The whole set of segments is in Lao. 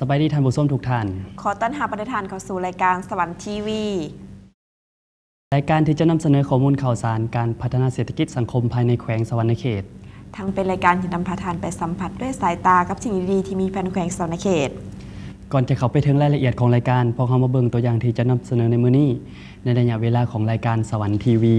ສະບາຍດີທ່ານຜູ້ຊົມທຸກທ່ານ. ຂໍຕ້ອນຮັບທຸກທ່ານເຂົ້າສູ່ລາຍການສະຫວັນທີວີ. ລາຍການທີ່ຈະນຳສະເໜີຂໍ້ມູນຂ່າວສານການພັດທະນາເສດຖະກິດສັງຄົມພາຍໃນແຂວງສະຫວັນນະເຂດ. ທັງເປັນລາຍການທີ່ນຳພາທ່ານໄປສຳຜັດດ້ວຍສາຍຕາກັບສິ່ງດີໆທີ່ມີພາຍໃນແຂວງສະຫວັນນະເຂດ. ກ່ອນຈະເຂົ້າໄປເຖິງລາຍລະອຽດຂອງລາຍການ, ພວກເຮົາມາເບິ່ງຕົວຢ່າງທີ່ຈະນຳສະເໜີໃນມື້ນີ້ ໃນໄລຍະເວລາຂອງລາຍການສະຫວັນທີວີ.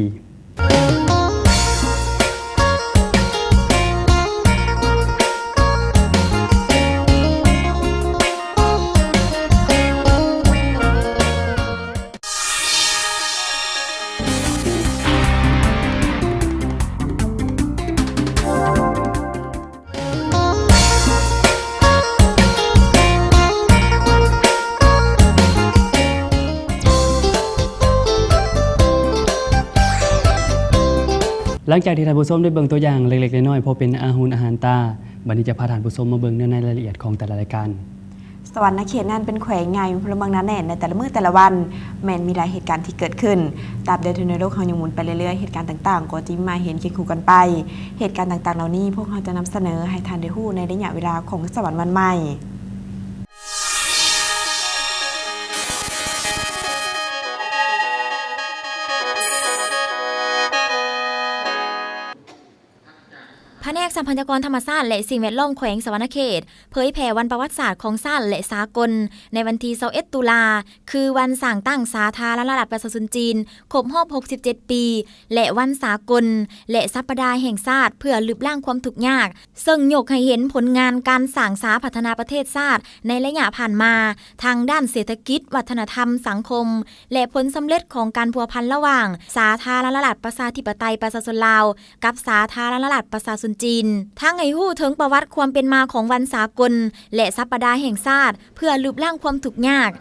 ຫຼັງຈາກທີ່ທ່ານຜູ້ຊົມໄດ້ເບິ່ງຕົວຢ່າງເລັກໆນ້ອຍໆ ພໍເປັນອາຫູອາຫານຕາ, ບັດນີ້ຈະພາທ່ານຜູ້ຊົມມາເບິ່ງເນື້ອໃນລາຍລະອຽດຂອງແຕ່ລະລາຍການ. ສະຫວັນນະເຂດນັ້ນເປັນແຂວງໃຫຍ່, ມີພົນລະເມືອງໜາແໜ້ນໃນແຕ່ລະມື້ແຕ່ລະວັນ, ແມ່ນມີຫຼາຍເຫດການທີ່ເກີດຂຶ້ນ. ຕາບໃດທີ່ໂລກເຮົາຍັງໝູນໄປເລື້ອຍໆ, ເຫດການຕ່າງໆກໍຈະມີມາເຮນຄຽງຄູ່ກັນໄປ. ເຫດການຕ່າງໆເຫຼົ່ານີ້ ພວກເຮົາຈະນຳສະເໜີໃຫ້ທ່ານໄດ້ຮູ້ໃນໄລຍະເວລາຂອງສະຫວັນວັນໃໝ່. ພະແນກຊັບພະຍາກອນທຳມະຊາດ ແລະ ສິ່ງແວດລ້ອມແຂວງສະຫວັນນະເຂດ ເຜີຍແຜ່ວັນປະຫວັດສາດຂອງຊາດ ແລະ ສາກົນ ໃນວັນທີຊາວເອັດຕຸລາ ຄືວັນສ້າງຕັ້ງສາທາລະນະລັດປະຊາຊົນຈີນ ຄົບຮອບຫົກສິບເຈັດປີ ແລະ ວັນສາກົນ ແລະ ສັບປະດາແຫ່ງຊາດເພື່ອລຶບລ້າງຄວາມທຸກຍາກ, ເຊິ່ງຍົກໃຫ້ເຫັນຜົນງານການສ້າງສາພັດທະນາປະເທດຊາດໃນໄລຍະຜ່ານມາ ທາງດ້ານເສດຖະກິດ, ວັດທະນະທຳ, ສັງຄົມ ແລະ ຜົນສຳເລັດຂອງການພົວພັນລະຫວ່າງສາທາລະນະລັດປະຊາທິປະໄຕປະຊາຊົນລາວ ກັບສາທາລະນະລັດປະຊາຊົນຈີນ, ທັງໃຫ້ຮູ້ເຖິງປະຫວັດຄວາມເປັນມາຂອງວັນສາກົນ ແລະ ສັບປະດາແຫ່ງຊາດ ເພື່ອລຶບລ້າງຄວາມທຸກຍາກ.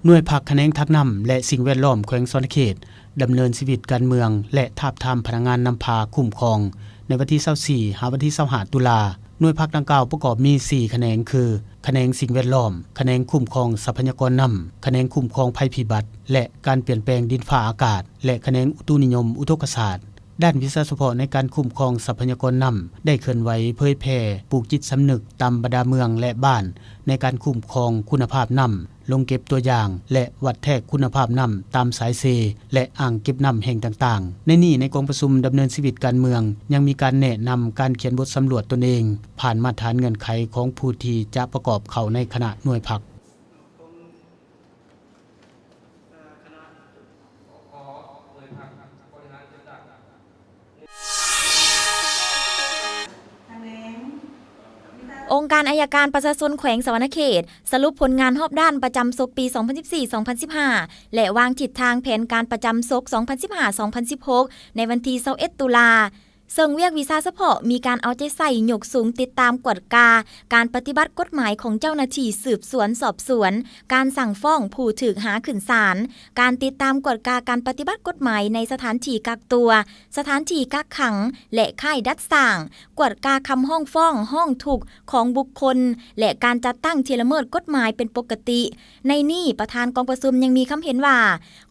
ໜ່ວຍພັກຂະແໜງທາກນ້ຳ ແລະ ສິ່ງແວດລ້ອມແຂວງສະຫວັນນະເຂດ ດຳເນີນຊີວິດການເມືອງ ແລະ ທາບທາມພະນັກງານນຳພາຄຸ້ມຄອງ ໃນວັນທີຊາວສີ່ ຫາວັນທີຊາວຫ້າ ຕຸລາ. ໜ່ວຍພັກດັ່ງກ່າວປະກອບມີສີ່ຂະແໜງ ຄື ຂະແໜງສິ່ງແວດລ້ອມ, ຂະແໜງຄຸ້ມຄອງຊັບພະຍາກອນນ້ຳ, ຂະແໜງຄຸ້ມຄອງໄພພິບັດ ແລະ ການປ່ຽນແປງດິນຟ້າອາກາດ ແລະ ຂະແໜງອຸຕຸນິຍົມອຸທົກກະສາດ. ດ້ານວິຊາສະເພາະໃນການຄຸ້ມຄອງຊັບພະຍາກອນນ້ຳ ໄດ້ເຄື່ອນໄຫວເຜີຍແຜ່ປູກຈິດສຳນຶກຕາມບັນດາເມືອງ ແລະ ບ້ານ ໃນການຄຸ້ມຄອງຄຸນນະພາບນ້ຳ, ລົງເກັບຕົວຢ່າງ ແລະ ວັດແທກຄຸນນະພາບນ້ຳຕາມສາຍເຊ ແລະ ອ່າງເກັບນ້ຳແຫ່ງຕ່າງໆ. ໃນນີ້ ໃນກອງປະຊຸມດຳເນີນຊີວິດການເມືອງ ຍັງມີການແນະນຳການຂຽນບົດສຳຫຼວດຕົນເອງ ຜ່ານມາດຖານເງື່ອນໄຂຂອງຜູ້ທີ່ຈະປະກອບເຂົ້າໃນຄະນະໜ່ວຍພັກ. ອົງການໄອຍະການປະຊາຊົນແຂວງສະຫວັນນະເຂດ ສະຫຼຸບຜົນງານຮອບດ້ານປະຈຳສົກປີສອງພັນສິບສີ່ ສອງພັນສິບຫ້າ ແລະ ວາງທິດທາງແຜນການປະຈຳສົກສອງພັນສິບຫ້າ ສອງພັນສິບຫົກ ໃນວັນທີຊາວເອັດ ຕຸລາ. ເຊິ່ງວຽກວິຊາສະເພາະມີການເອົາໃຈໃສ່ຍົກສູງຕິດຕາມກວດກາການປະຕິບັດກົດໝາຍຂອງເຈົ້າໜ້າທີ່ສືບສວນສອບສວນ, ການສັ່ງຟ້ອງຜູ້ຖືກຫາຂຶ້ນສານ, ການຕິດຕາມກວດກາການປະຕິບັດກົດໝາຍໃນສະຖານທີ່ກັກຕົວ, ສະຖານທີ່ກັກຂັງ ແລະ ຄ້າຍດັດສ້າງ, ກວດກາຄຳຮ້ອງຟ້ອງຮ້ອງທຸກຂອງບຸກຄົນ ແລະ ການຈັດຕັ້ງທີ່ລະເມີດກົດໝາຍເປັນປົກກະຕິ. ໃນນີ້ ປະທານກອງປະຊຸມຍັງມີຄຳເຫັນວ່າ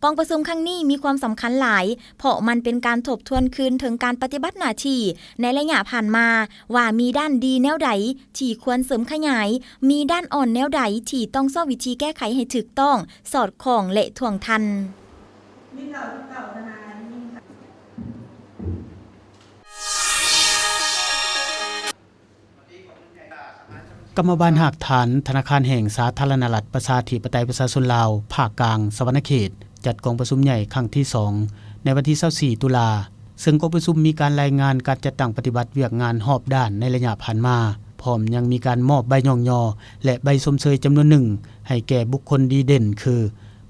ກອງປະຊຸມຄັ້ງນີ້ມີຄວາມສຳຄັນຫຼາຍ ເພາະມັນເປັນການທົບທວນຄືນເຖິງການປະຕິບັດໜ້າທີ່ໃນໄລຍະຜ່ານມາ ວ່າມີດ້ານດີແນວໃດທີ່ຄວນເສີມຂະຫຍາຍ, ມີດ້ານອ່ອນແນວໃດທີ່ຕ້ອງຊອກວິທີແກ້ໄຂໃຫ້ຖືກຕ້ອງ, ສອດຄ່ອງ ແລະ ທ່ວງທັນ. ກຳມະບານຮາກຖານທະນາຄານແຫ່ງສາທາລະນະລັດປະຊາທິປະໄຕປະຊາຊົນລາວ ພາກກາງ ສະຫວັນນະເຂດ ຈັດກອງປະຊຸມໃຫຍ່ຄັ້ງທີສອງ ໃນວັນທີຊາວສີ່ ຕຸລາ, ເຊິ່ງກອງປະຊຸມມີການລາຍງານການຈັດຕັ້ງປະຕິບັດວຽກງານຮອບດ້ານໃນໄລຍະຜ່ານມາ, ພ້ອມຍັງມີການມອບໃບຍ້ອງຍໍ ແລະ ໃບຊົມເຊີຍຈຳນວນໜຶ່ງໃຫ້ແກ່ບຸກຄົນດີເດັ່ນ ຄື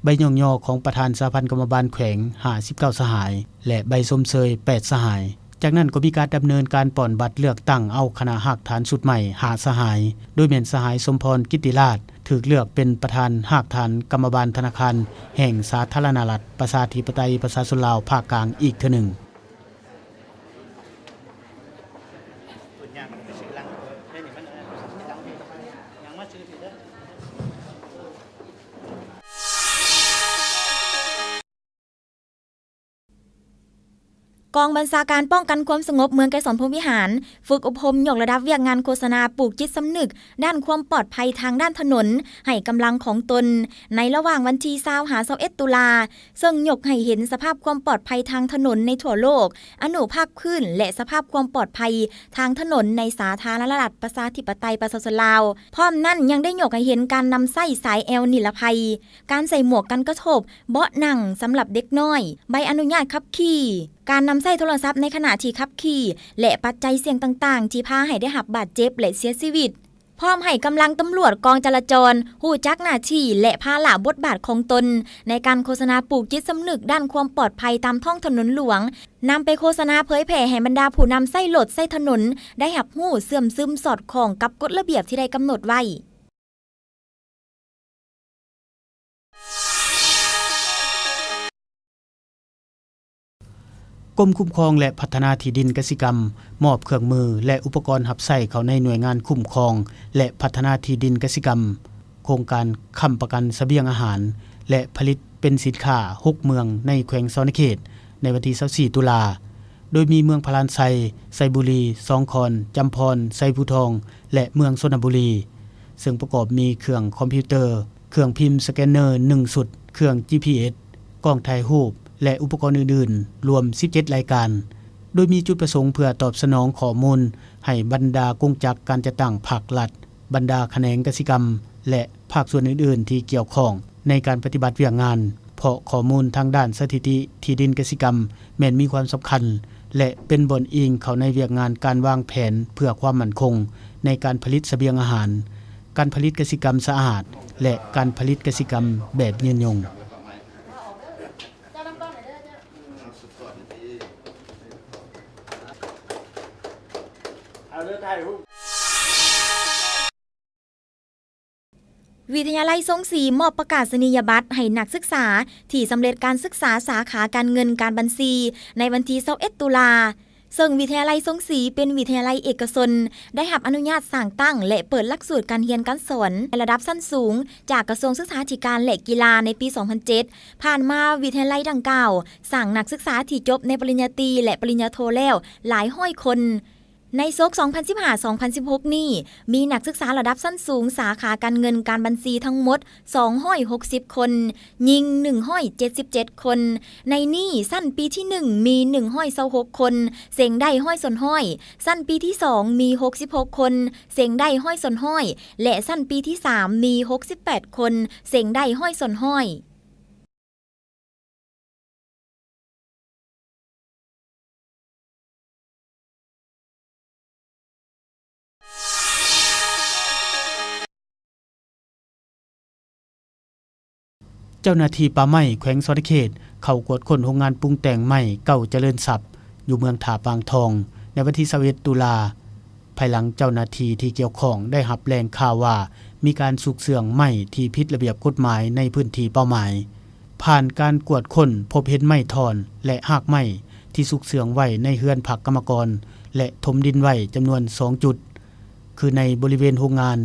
ໃບຍ້ອງຍໍຂອງປະທານສະຫະພັນກຳມະບານແຂວງ ຫ້າສິບເກົ້າ ສະຫາຍ ແລະ ໃບຊົມເຊີຍ ແປດ ສະຫາຍ. ຈາກນັ້ນກໍມີການດຳເນີນການປ່ອນບັດເລືອກຕັ້ງເອົາຄະນະຮາກຖານຊຸດໃໝ່ ຫ້າ ສະຫາຍ, ໂດຍແມ່ນສະຫາຍ ສົມພອນ ກິດຕິລາດ ຖືກເລືອກເປັນປະທານຮາກຖານກຳມະບານທະນາຄານແຫ່ງສາທາລະນະລັດປະຊາທິປະໄຕປະຊາຊົນລາວພາກກາງອີກເທື່ອໜຶ່ງ. ເພິ່ນຍ່າງໄປຊື້ຫຼັງ ເອີ ນີ້ມັນ ເອີ ຍ່າງມາຊື້ພີ້ເດີ. ກອງບັນຊາການປ້ອງກັນຄວາມສະຫງົບເມືອງໄກສອນພົມວິຫານ ຝຶກອົບຮົມຍົກລະດັບວຽກງານໂຄສະນາປູກຈິດສຳນຶກດ້ານຄວາມປອດໄພທາງດ້ານຖະໜົນໃຫ້ກຳລັງຂອງຕົນ ໃນລະຫວ່າງວັນທີຊາວຫາຊາວເອັດຕຸລາ, ເຊິ່ງຍົກໃຫ້ເຫັນສະພາບຄວາມປອດໄພທາງຖະໜົນໃນທົ່ວໂລກ, ອະນຸພາກພື້ນ ແລະ ສະພາບຄວາມປອດໄພທາງຖະໜົນໃນສາທາລະນະລັດປະຊາທິປະໄຕປະຊາຊົນລາວ. ພ້ອມນັ້ນຍັງໄດ້ຍົກໃຫ້ເຫັນການນຳໃຊ້ສາຍແອວນິລະໄພ, ການໃສ່ໝວກກັນກະທົບ, ເບາະນັ່ງສຳລັບເດັກນ້ອຍ, ໃບອະນຸຍາດຂັບຂີ່, ການນຳໃຊ້ໂທລະສັບໃນຂະນະທີ່ຂັບຂີ່ ແລະ ປັດໄຈສ່ຽງຕ່າງໆ ທີ່ພາໃຫ້ໄດ້ຮັບບາດເຈັບ ແລະ ເສຍຊີວິດ. ພ້ອມໃຫ້ກຳລັງຕຳຫຼວດກອງຈະລາຈອນຮູ້ຈັກໜ້າທີ່ ແລະ ພາລະບົດບາດຂອງຕົນ ໃນການໂຄສະນາປູກຈິດສຳນຶກດ້ານຄວາມປອດໄພຕາມທ້ອງຖະໜົນຫຼວງ, ນຳໄປໂຄສະນາເຜີຍແຜ່ໃຫ້ບັນດາຜູ້ນຳໃຊ້ລົດໃຊ້ຖະໜົນໄດ້ຮັບຮູ້ເຊື່ອມຊຶມສອດຄ່ອງກັບກົດລະບຽບທີ່ໄດ້ກຳນົດໄວ້. ກົມຄຸ້ມຄອງ ແລະ ພັດທະນາທີ່ດິນກະສິກຳ ມອບເຄື່ອງມື ແລະ ອຸປະກອນຮັບໃຊ້ເຂົ້າໃນໜ່ວຍງານຄຸ້ມຄອງ ແລະ ພັດທະນາທີ່ດິນກະສິກຳ ໂຄງການຄ້ຳປະກັນສະບຽງອາຫານ ແລະ ຜະລິດເປັນສິນຄ້າຫົກເມືອງໃນແຂວງສະຫວັນນະເຂດ ໃນວັນທີຊາວສີ່ຕຸລາ ໂດຍມີເມືອງພະລານໄຊ, ໄຊບູລີ, ສອງຄອນ, ຈຳພອນ, ໄຊພູທອງ ແລະ ເມືອງຊົນນະບູລີ, ເຊິ່ງປະກອບມີເຄື່ອງຄອມພິວເຕີ, ເຄື່ອງພິມສະແກນເນີໜຶ່ງຊຸດ, ເຄື່ອງຈີພີເອັສ, ກ້ອງຖ່າຍຮູບ ແລະ ອຸປະກອນອື່ນໆ ລວມສິບເຈັດລາຍການ, ໂດຍມີຈຸດປະສົງເພື່ອຕອບສະໜອງຂໍ້ມູນໃຫ້ບັນດາກົງຈັກການຈັດຕັ້ງພາກລັດ, ບັນດາຂະແໜງກະສິກຳ ແລະ ພາກສ່ວນອື່ນໆທີ່ກ່ຽວຂ້ອງໃນການປະຕິບັດວຽກງານ, ເພາະຂໍ້ມູນທາງດ້ານສະຖິຕິທີ່ດິນກະສິກຳແມ່ນມີຄວາມສຳຄັນ ແລະ ເປັນບ່ອນອີງເຂົ້າໃນວຽກງານການວາງແຜນເພື່ອຄວາມໝັ້ນຄົງໃນການຜະລິດສະບຽງອາຫານ, ການຜະລິດກະສິກຳສະອາດ ແລະ ການຜະລິດກະສິກຳແບບຍືນຍົງ. ວິທະຍາໄລຊົງສີມອບປະກາສະນີຍະບັດໃຫ້ນັກສຶກສາທີ່ສຳເລັດການສຶກສາສາຂາການເງິນການບັນຊີ ໃນວັນທີຊາວເອັດຕຸລາ. ເຊິ່ງວິທະຍາໄລຊົງສີເປັນວິທະຍາໄລເອກະຊົນ ໄດ້ຮັບອະນຸຍາດສ້າງຕັ້ງ ແລະ ເປີດຫຼັກສູດການຮຽນການສອນໃນລະດັບຊັ້ນສູງ ຈາກກະຊວງສຶກສາທິການ ແລະ ກິລາ ໃນປີສອງພັນເຈັດ. ຜ່ານມາ, ວິທະຍາໄລດັ່ງກ່າວສ້າງນັກສຶກສາທີ່ຈົບໃນປະລິນຍາຕີ ແລະ ປະລິນຍາໂທແລ້ວຫຼາຍຮ້ອຍຄົນ. ໃນສົກສອງພັນສິບຫ້າ ສອງພັນສິບຫົກນີ້, ມີນັກສຶກສາລະດັບຊັ້ນສູງສາຂາການເງິນການບັນຊີທັງໝົດ ສອງຮ້ອຍຫົກສິບຄົນ, ຍິງ ໜຶ່ງຮ້ອຍເຈັດສິບເຈັດຄົນ. ໃນນີ້, ຊັ້ນປີທີໜຶ່ງ ມີ ໜຶ່ງຮ້ອຍຊາວຫົກຄົນ, ເສັງໄດ້ ຮ້ອຍສ່ວນຮ້ອຍ, ຊັ້ນປີທີສອງ ມີ ຫົກສິບຫົກຄົນ, ເສັງໄດ້ ຮ້ອຍສ່ວນຮ້ອຍ ແລະ ຊັ້ນປີທີສາມ ມີ ຫົກສິບແປດຄົນ, ເສັງໄດ້ ຮ້ອຍສ່ວນຮ້ອຍ. ເຈົ້າໜ້າທີ່ປ່າໄມ້ແຂວງສະຫວັນນະເຂດ ເຂົ້າກວດຄົ້ນໂຮງງານປຸງແຕ່ງໄມ້ເກົ້າຈະເລີນຊັບ ຢູ່ເມືອງທ່າປາງທອງ ໃນວັນທີຊາວເອັດຕຸລາ. ພາຍຫຼັງເຈົ້າໜ້າທີ່ທີ່ກ່ຽວຂ້ອງໄດ້ຮັບແຫຼ່ງຂ່າວວ່າ ມີການຊຸກເຊື່ອງໄມ້ທີ່ຜິດລະບຽບກົດໝາຍໃນພື້ນທີ່ເປົ້າໝາຍ. ຜ່ານການກວດຄົ້ນ ພົບເຫັນໄມ້ທ່ອນ ແລະ ຮາກໄມ້ທີ່ຊຸກເຊື່ອງໄວ້ໃນເຮືອນພັກກຳມະກອນ ແລະ ຖົມດິນໄວ້ຈຳນວນສອງຈຸດ, ຄືໃນບໍລິເວນໂຮງງານ,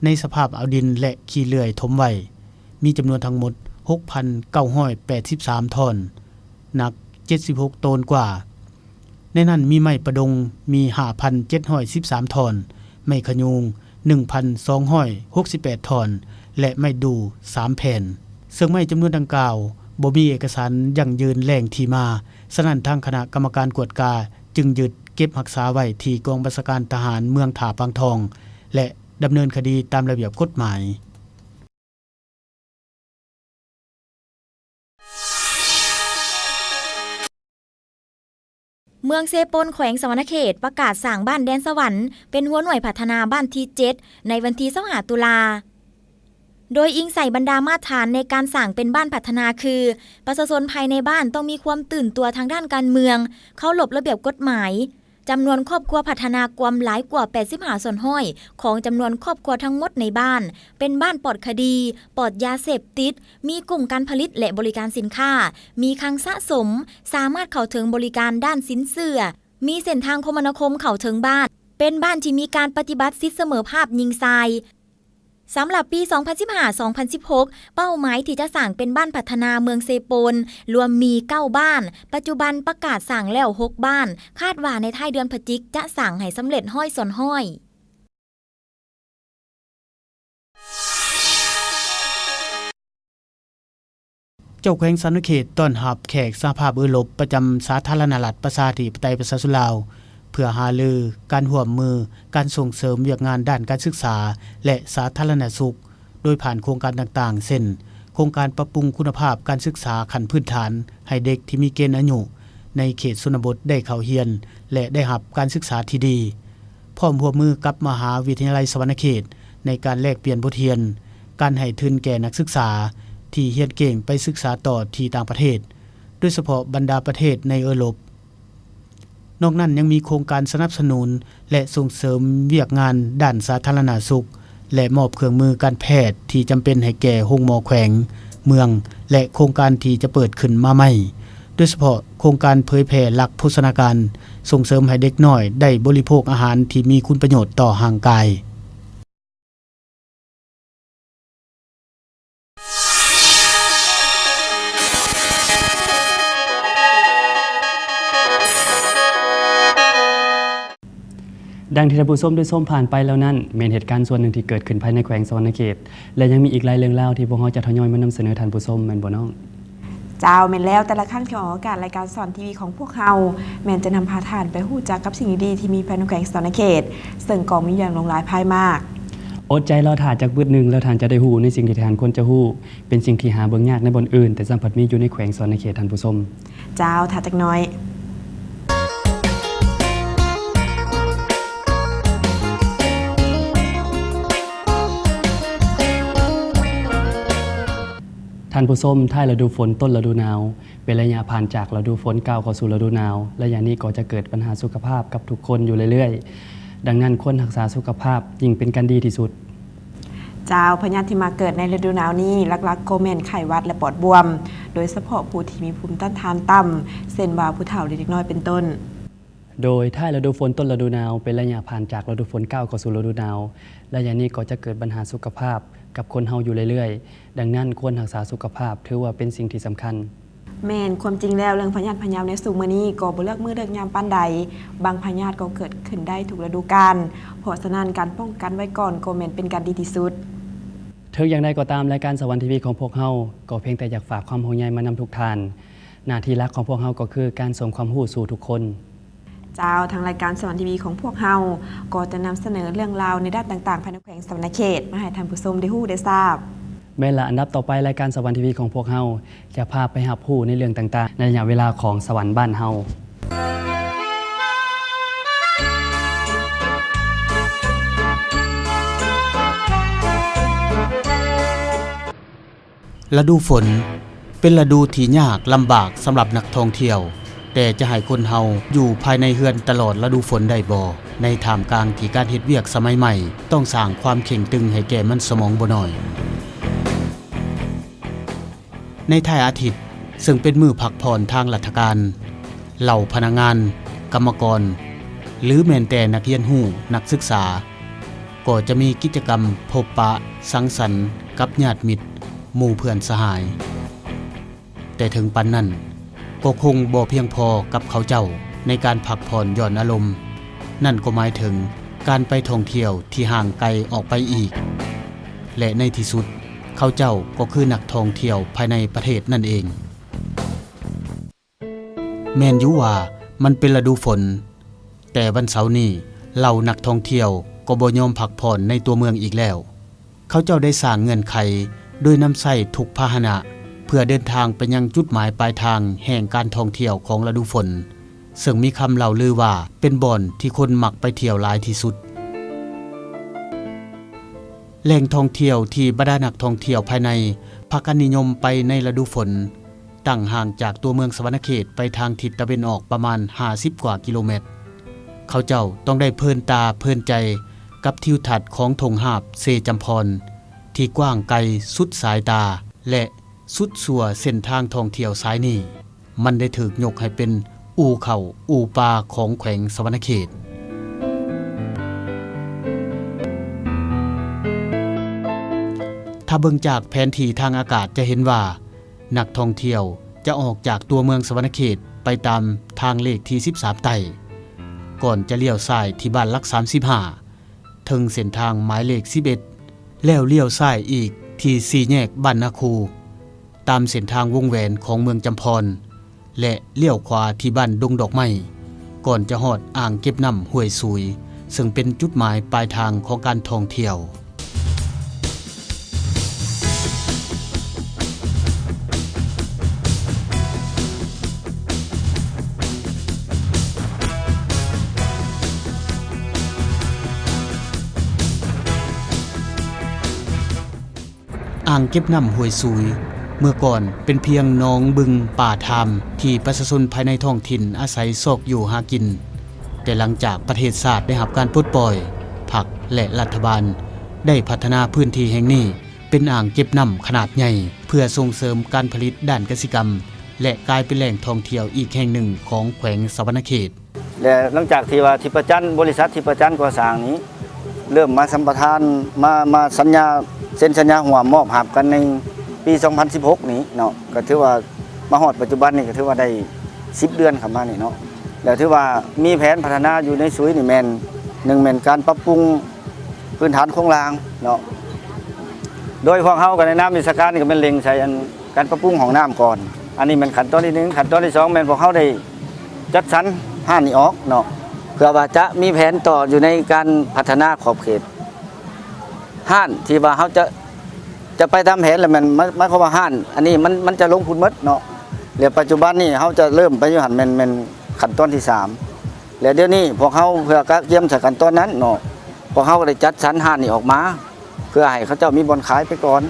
ໃນສະພາບເອົາດິນ ແລະ ຂີ້ເລື່ອຍຖົມໄວ້, ມີຈຳນວນທັງໝົດຫົກພັນເກົ້າຮ້ອຍແປດສິບສາມທ່ອນ, ໜັກເຈັດສິບຫົກໂຕນກວ່າ. ໃນນັ້ນມີໄມ້ປະດົງມີຫ້າພັນເຈັດຮ້ອຍສິບສາມທ່ອນ, ໄມ້ຂະຍູງໜຶ່ງພັນສອງຮ້ອຍຫົກສິບແປດທ່ອນ ແລະ ໄມ້ດູ່ສາມແຜ່ນ. ເຊິ່ງໄມ້ຈຳນວນດັ່ງກ່າວບໍ່ມີເອກະສານຢັ້ງຢືນແຫຼ່ງທີ່ມາ, ສະນັ້ນທາງຄະນະກຳມະການກວດກາຈຶ່ງຍຶດເກັບຮັກສາໄວ້ທີ່ກອງບັນຊາການທະຫານເມືອງທ່າປາງທອງ ແລະ ດຳເນີນຄະດີຕາມລະບຽບກົດໝາຍ. ເມືອງເຊໂປນ ແຂວງສະຫວັນນະເຂດ ປະກາດສ້າງບ້ານແດນສະຫວັນ ເປັນຫົວໜ່ວຍພັດທະນາບ້ານທີເຈັດ ໃນວັນທີຊາວຫ້າຕຸລາ ໂດຍອີງໃສ່ບັນດາມາດຖານໃນການສ້າງເປັນບ້ານພັດທະນາຄື ປະຊາຊົນພາຍໃນບ້ານຕ້ອງມີຄວາມຕື່ນຕົວທາງດ້ານການເມືອງ, ເຄົາລົບລະບຽບກົດໝາຍ, ຈຳນວນຄອບຄົວພັດທະນາກວມຫຼາຍກວ່າແປດສິບຫ້າສ່ວນຮ້ອຍຂອງຈຳນວນຄອບຄົວທັງໝົດໃນບ້ານ, ເປັນບ້ານປອດຄະດີ, ປອດຢາເສບຕິດ, ມີກຸ່ມການຜະລິດ ແລະ ບໍລິການສິນຄ້າ, ມີຄັງສະສົມ, ສາມາດເຂົ້າເຖິງບໍລິການດ້ານສິນເຊື່ອ, ມີເສັ້ນທາງຄົມມະນາຄົມເຂົ້າເຖິງບ້ານ, ເປັນບ້ານທີ່ມີການປະຕິບັດສິດສະເໝີພາບຍິງຊາຍ. ສຳລັບປີສອງພັນສິບຫ້າ ສອງພັນສິບຫົກ ເປົ້າໝາຍທີ່ຈະສ້າງເປັນບ້ານພັດທະນາເມືອງເຊໂປນ ລວມມີເກົ້າບ້ານ, ປັດຈຸບັນປະກາດສ້າງແລ້ວຫົກບ້ານ, ຄາດວ່າໃນທ້າຍເດືອນພະຈິກຈະສ້າງໃຫ້ສຳເລັດຮ້ອຍສ່ວນຮ້ອຍ. ເຈົ້າແຂວງສະຫວັນນະເຂດຕ້ອນຮັບແຂກສະຫະພາບເອີຣົບປະຈຳສາທາລະນະລັດປະຊາທິປະໄຕປະຊາຊົນລາວ ເພື່ອຫາລືການຮ່ວມມືການສົ່ງເສີມວຽກງານດ້ານການສຶກສາ ແລະ ສາທາລະນະສຸກ ໂດຍຜ່ານໂຄງການຕ່າງໆ ເຊັ່ນ ໂຄງການປັບປຸງຄຸນນະພາບການສຶກສາຂັ້ນພື້ນຖານໃຫ້ເດັກທີ່ມີເກນອາຍຸໃນເຂດຊົນນະບົດໄດ້ເຂົ້າຮຽນ ແລະ ໄດ້ຮັບການສຶກສາທີ່ດີ. ພ້ອມຮ່ວມມືກັບມະຫາວິທະຍາໄລສະຫວັນນະເຂດໃນການແລກປ່ຽນບົດຮຽນ, ການໃຫ້ທຶນແກ່ນັກສຶກສາທີ່ຮຽນເກັ່ງໄປສຶກສາຕໍ່ທີ່ຕ່າງປະເທດ, ໂດຍສະເພາະບັນດາປະເທດໃນເອີຣົບ. ນອກນັ້ນຍັງມີໂຄງການສະໜັບສະໜູນ ແລະ ສົ່ງເສີມວຽກງານດ້ານສາທາລະນະສຸກ ແລະ ມອບເຄື່ອງມືການແພດທີ່ຈຳເປັນໃຫ້ແກ່ໂຮງໝໍແຂວງ, ເມືອງ ແລະ ໂຄງການທີ່ຈະເປີດຂຶ້ນມາໃໝ່, ໂດຍສະເພາະໂຄງການເຜີຍແຜ່ຫຼັກໂພຊະນາການ, ສົ່ງເສີມໃຫ້ເດັກນ້ອຍໄດ້ບໍລິໂພກອາຫານທີ່ມີຄຸນປະໂຫຍດຕໍ່ຮ່າງກາຍ. ດັ່ງທີ່ທ່ານຜູ້ຊົມໄດ້ຊົມຜ່ານໄປແລ້ວນັ້ນ, ແມ່ນເຫດການສ່ວນໜຶ່ງທີ່ເກີດຂຶ້ນພາຍໃນແຂວງສະຫວັນນະເຂດ ແລະ ຍັງມີອີກຫຼາຍເລື່ອງລາວທີ່ພວກເຮົາຈະທະຍອຍມານຳສະເໜີທ່ານຜູ້ຊົມ, ແມ່ນບໍ່ນ້ອງ? ເຈົ້າ, ແມ່ນແລ້ວ, ແຕ່ລະຄັ້ງທີ່ອອກອາກາດລາຍການສະຫວັນທີວີຂອງພວກເຮົາ ແມ່ນຈະນຳພາທ່ານໄປຮູ້ຈັກກັບສິ່ງດີໆທີ່ມີພາຍໃນແຂວງສະຫວັນນະເຂດ, ເຊິ່ງກໍມີຢ່າງຫຼວງຫຼາຍພາຍມາກ. ອົດໃຈລໍຖ້າຈັກບຶດໜຶ່ງ, ແລ້ວທ່ານຈະໄດ້ຮູ້ໃນສິ່ງທີ່ທ່ານຄວນຈະຮູ້. ເປັນສິ່ງທີ່ຫາເບິ່ງຍາກໃນບ່ອນອື່ນ, ແຕ່ສຳພັດມີຢູ່ໃນແຂວງສະຫວັນນະເຂດ, ທ່ານຜູ້ຊົມ. ເຈົ້າ, ຖ້າຈັກໜ້ອຍ. ທ່ານຜູ້ຊົມ, ທ້າຍລະດູຝົນ, ຕົ້ນລະດູໜາວ ເປັນໄລຍະຜ່ານຈາກລະດູຝົນກ້າວເຂົ້າສູ່ລະດູໜາວ. ໄລຍະນີ້ກໍຈະເກີດບັນຫາສຸຂະພາບກັບທຸກຄົນຢູ່ເລື້ອຍໆ. ດັ່ງນັ້ນ, ຄວນຮັກສາສຸຂະພາບຍິ່ງເປັນການດີທີ່ສຸດ. ເຈົ້າ, ພະຍາດທີ່ມັກເກີດໃນລະດູໜາວນີ້ ຫຼັກໆກໍແມ່ນໄຂ້ຫວັດ ແລະ ປອດບວມ, ໂດຍສະເພາະຜູ້ທີ່ມີພູມຕ້ານທານຕ່ຳ, ເຊັ່ນວ່າຜູ້ເຖົ້າ ແລະ ເດັກນ້ອຍເປັນຕົ້ນ. ໂດຍ ທ້າຍລະດູຝົນ, ຕົ້ນລະດູໜາວ ເປັນໄລຍະຜ່ານຈາກລະດູຝົນກ້າວເຂົ້າສູ່ລະດູໜາວ. ໄລຍະນີ້ກໍຈະເກີດບັນຫາສຸຂະພາບກັບຄົນເຮົາຢູ່ເລື້ອຍໆ. ດັ່ງນັ້ນ, ຄວນຮັກສາສຸຂະພາບຖືວ່າເປັນສິ່ງທີ່ສຳຄັນ. ແມ່ນ, ຄວາມຈິງແລ້ວ ເລື່ອງພະຍາດພະເຍົາໃນຊຸມມື້ນີ້ກໍບໍ່ເລືອກມື້ເລືອກຍາມປານໃດ. ບາງພະຍາດກໍເກີດຂຶ້ນໄດ້ທຸກລະດູການ, ເພາະສະນັ້ນ ການປ້ອງກັນໄວ້ກ່ອນກໍແມ່ນເປັນການດີທີ່ສຸດ. ເຖິງຢ່າງໃດກໍຕາມ, ລາຍການສະຫວັນທີວີຂອງພວກເຮົາ ກໍພຽງແຕ່ຢາກຝາກຄວາມຫ່ວງໃຍມານຳທຸກທ່ານ. ໜ້າທີ່ຫຼັກຂອງພວກເຮົາກໍຄືການສົ່ງຄວາມຮູ້ສູ່ທຸກຄົນ. ເຈົ້າ, ທາງລາຍການສະຫວັນທີວີຂອງພວກເຮົາ ກໍຈະນຳສະເໜີເລື່ອງລາວໃນດ້ານຕ່າງໆ ພາຍໃນແຂວງສະຫວັນນະເຂດ ມາໃຫ້ທ່ານຜູ້ຊົມໄດ້ຮູ້ໄດ້ຊາບ. ແມ່ນລະ, ອັນດັບຕໍ່ໄປ ລາຍການສະຫວັນທີວີຂອງພວກເຮົາ ຈະພາໄປຮັບຮູ້ໃນເລື່ອງຕ່າງໆ ໃນໄລຍະເວລາຂອງສະຫວັນບ້ານເຮົາ. ລະດູຝົນ ເປັນລະດູທີ່ຍາກລຳບາກສຳລັບນັກທ່ອງທ່ຽວ, ແຕ່ຈະໃຫ້ຄົນເຮົາຢູ່ພາຍໃນເຮືອນຕະຫຼອດລະດູຝົນໄດ້ບໍ່ ໃນທ່າມກາງທີ່ການເຮັດວຽກສະໄໝໃໝ່ ຕ້ອງສ້າງຄວາມເຄັ່ງຕຶງໃຫ້ແກ່ມັນສະໝອງບໍ່ໜ້ອຍ. ໃນທ້າຍອາທິດ ເຊິ່ງເປັນມື້ພັກຜ່ອນທາງລັດຖະການ, ເຫຼົ່າພະນັກງານ, ກຳມະກອນ ຫຼື ແມ່ນແຕ່ນັກຮຽນຮູ້, ນັກສຶກສາ ກໍຈະມີກິດຈະກຳພົບປະສັງສັນກັບຍາດມິດ, ໝູ່ເພື່ອນສະຫາຍ. ແຕ່ເຖິງປານນັ້ນ ກໍຄົງບໍ່ພຽງພໍກັບເຂົາເຈົ້າໃນການພັກຜ່ອນຢ່ອນອາລົມ. ນັ້ນກໍໝາຍເຖິງການໄປທ່ອງທ່ຽວທີ່ຫ່າງໄກອອກໄປອີກ ແລະ ໃນທີ່ສຸດ ເຂົາເຈົ້າກໍຄືນັກທ່ອງທ່ຽວພາຍໃນປະເທດນັ້ນເອງ. ແມ່ນຢູ່ວ່າມັນເປັນລະດູຝົນ, ແຕ່ວັນເສົານີ້ ເຫຼົ່ານັກທ່ອງທ່ຽວກໍບໍ່ຍອມພັກຜ່ອນໃນຕົວເມືອງອີກແລ້ວ. ເຂົາເຈົ້າໄດ້ສ້າງເງື່ອນໄຂໂດຍນຳໃຊ້ທຸກພາຫະນະ ເພື່ອເດີນທາງໄປຍັງຈຸດໝາຍປາຍທາງແຫ່ງການທ່ອງທ່ຽວຂອງລະດູຝົນ, ເຊິ່ງມີຄຳເລົ່າລືວ່າເປັນບ່ອນທີ່ຄົນມັກໄປທ່ຽວຫຼາຍທີ່ສຸດ. ແຫຼ່ງທ່ອງທ່ຽວທີ່ບັນດານັກທ່ອງທ່ຽວພາຍໃນພາກັນນິຍົມໄປໃນລະດູຝົນ ຕັ້ງຫ່າງຈາກຕົວເມືອງສະຫວັນນະເຂດໄປທາງທິດຕາເວັນອອກປະມານຫ້າສິບກວ່າກິໂລແມັດ. ເຂົາເຈົ້າຕ້ອງໄດ້ເພີນຕາເພີນໃຈກັບທິວທັດຂອງທົ່ງຫາບເຊຈຳພອນ ທີ່ກວ້າງໄກສຸດສາຍຕາ ແລະ ສຸດຊົ່ວເສັ້ນທາງທ່ອງທ່ຽວສາຍນີ້. ມັນໄດ້ຖືກຍົກໃຫ້ເປັນອູ່ເຂົ້າອູ່ປາຂອງແຂວງສະຫວັນນະເຂດ. ຖ້າເບິ່ງຈາກແຜນທີ່ທາງອາກາດຈະເຫັນວ່າ ນັກທ່ອງທ່ຽວຈະອອກຈາກຕົວເມືອງສະຫວັນນະເຂດໄປຕາມທາງເລກທີສິບສາມໃຕ້, ກ່ອນຈະລ້ຽວຊ້າຍທີ່ບ້ານຫຼັກສາມສິບຫ້າ ເທິງເສັ້ນທາງໝາຍເລກສິບເອັດ ແລ້ວລ້ຽວຊ້າຍອີກທີ່ສີ່ແຍກບ້ານນາຄູ ຕາມເສັ້ນທາງວົງແຫວນຂອງເມືອງຈຳພອນ ແລະ ລ້ຽວຂວາທີ່ບ້ານດົງດອກໄມ້ ກ່ອນຈະຮອດອ່າງເກັບນ້ຳຫ້ວຍສູຍ ເຊິ່ງເປັນຈຸດໝາຍປາຍທາງຂອງການທ່ອງທ່ຽວ. ອ່າງເກັບນ້ຳຫ້ວຍສູຍ ເມື່ອກ່ອນເປັນພຽງໜອງບຶງປ່າທາມ ທີ່ປະຊາຊົນພາຍໃນທ້ອງຖິ່ນອາໄສຊອກຢູ່ຫາກິນ, ແຕ່ຫຼັງຈາກປະເທດຊາດໄດ້ຮັບການປົດປ່ອຍ, ພັກ ແລະ ລັດຖະບານໄດ້ພັດທະນາພື້ນທີ່ແຫ່ງນີ້ເປັນອ່າງເກັບນ້ຳຂະໜາດໃຫຍ່ ເພື່ອສົ່ງເສີມການຜະລິດດ້ານກະສິກຳ ແລະ ກາຍເປັນແຫຼ່ງທ່ອງທ່ຽວອີກແຫ່ງໜຶ່ງຂອງແຂວງສະຫວັນນະເຂດ. ແລະ ຫຼັງຈາກທີ່ວ່າທິບປະຈັນ ບໍລິສັດທິບປະຈັນກໍ່ສ້າງນີ້ ເລີ່ມມາສຳປະທານ ມາ ມາສັນຍາ ເຊັນສັນຍາຮ່ວມມອບຮັບກັນໃນປີສອງພັນສິບຫົກນີ້ເນາະ, ກໍຖືວ່າມາຮອດປັດຈຸບັນນີ້ກໍຖືວ່າໄດ້ສິບເດືອນເຂົ້າມານີ້ເນາະ, ແລ້ວຖືວ່າມີແຜນພັດທະນາຢູ່ໃນສຸຍນີ້ແມ່ນ ໜຶ່ງແມ່ນການປັບປຸງພື້ນຖານໂຄງລ່າງເນາະ, ໂດຍພວກເຮົາກໍໃນນາມວິຊາການນີ້ກໍແມ່ນເລັ່ງໃສ່ອັນ ການປັບປຸງຫ້ອງນ້ຳກ່ອນ. ອັນນີ້ແມ່ນຂັ້ນຕອນທີໜຶ່ງ. ຂັ້ນຕອນທີສອງແມ່ນພວກເຮົາໄດ້ຈັດສັນຮ້ານນີ້ອອກເນາະ ເພື່ອວ່າຈະມີແຜນຕໍ່ຢູ່ໃນການພັດທະນາຂອບເຂດຮ້ານທີ່ວ່າເຮົາຈະ ຈະໄປຕາມແຜນ ແລ້ວແມ່ນ ໝາຍ ໝາຍຄວາມວ່າຮ້ານອັນນີ້ມັນ ມັນຈະລົງທຶນໝົດເນາະ. ແລ້ວປັດຈຸບັນນີ້ເຮົາຈະເລີ່ມໄປຢູ່ຫັ້ນແມ່ນ ແມ່ນຂັ້ນຕອນທີສາມ ແລະ ດຽວນີ້ພວກເຮົາເພື່ອກະກຽມໃສ່ຂັ້ນຕອນນັ້ນເນາະ ພວກເຮົາກໍໄດ້ຈັດສັນຮ້ານນີ້ອອກມາ ເພື່ອໃຫ້ເຂົາເຈົ້າມີບ່ອນຂາຍໄປກ່ອນ.